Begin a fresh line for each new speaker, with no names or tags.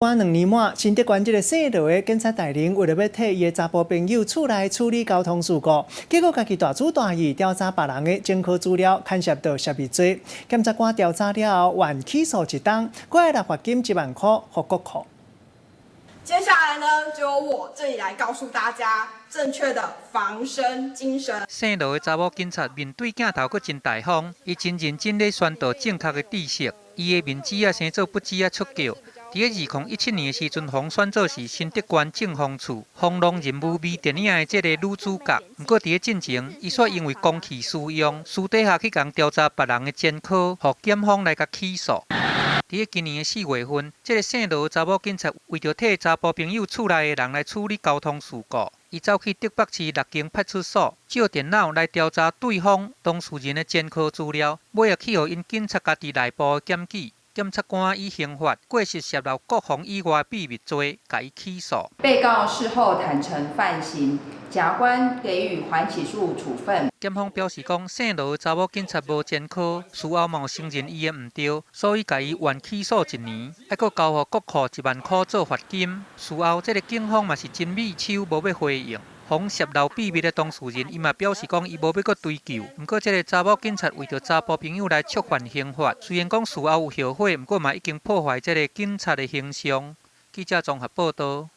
過兩年滿，新竹縣這个姓羅的警察大人為著欲替伊的查埔朋友厝內處理交通事故，結果家己大主大意調查別人的前科資料，牽涉到泄密罪。檢察官調查了後，緩起訴一冬，閣愛納罰金1萬箍，予國庫。
接下來呢，就由我這裡來告訴大家正確的防身精神。
姓羅的查某警察面對鏡頭，閣真大方，伊真認真咧宣導正確的知識。伊的面子仔生做不子仔出叫。佇咧2017年的時陣，予選做是新竹縣政風處防狼任務微電影的這个女主角。毋過佇咧進前，伊煞因為公器私用，私底下去共調查別人的前科，予檢方來共起訴。佇咧今年的4月份，這个姓羅的查某警察為著替查埔朋友厝內的人來處理交通事故，伊走去竹北市六間派出所借電腦來調查對方當事人的前科資料，尾仔去予𪜶警察家己內部的檢舉。檢察官以刑法過失洩露國防以外秘密罪，共伊起訴。
被告事後坦承犯行，檢察官給予緩起訴處分。
檢方表示講，姓羅的查某警察無前科，事後嘛有承認伊的毋對，所以共伊緩起訴一年，猶閣交予國庫1萬箍做罰金。事後，這个警方嘛是真美手，無欲回應。予洩露秘密的當事人，伊嘛表示講，伊無欲閣追究。毋過，這个查某警察為著查埔朋友來觸犯刑法，雖然講事後有後悔，毋過嘛已經破壞這个警察的形象。記者綜合報導。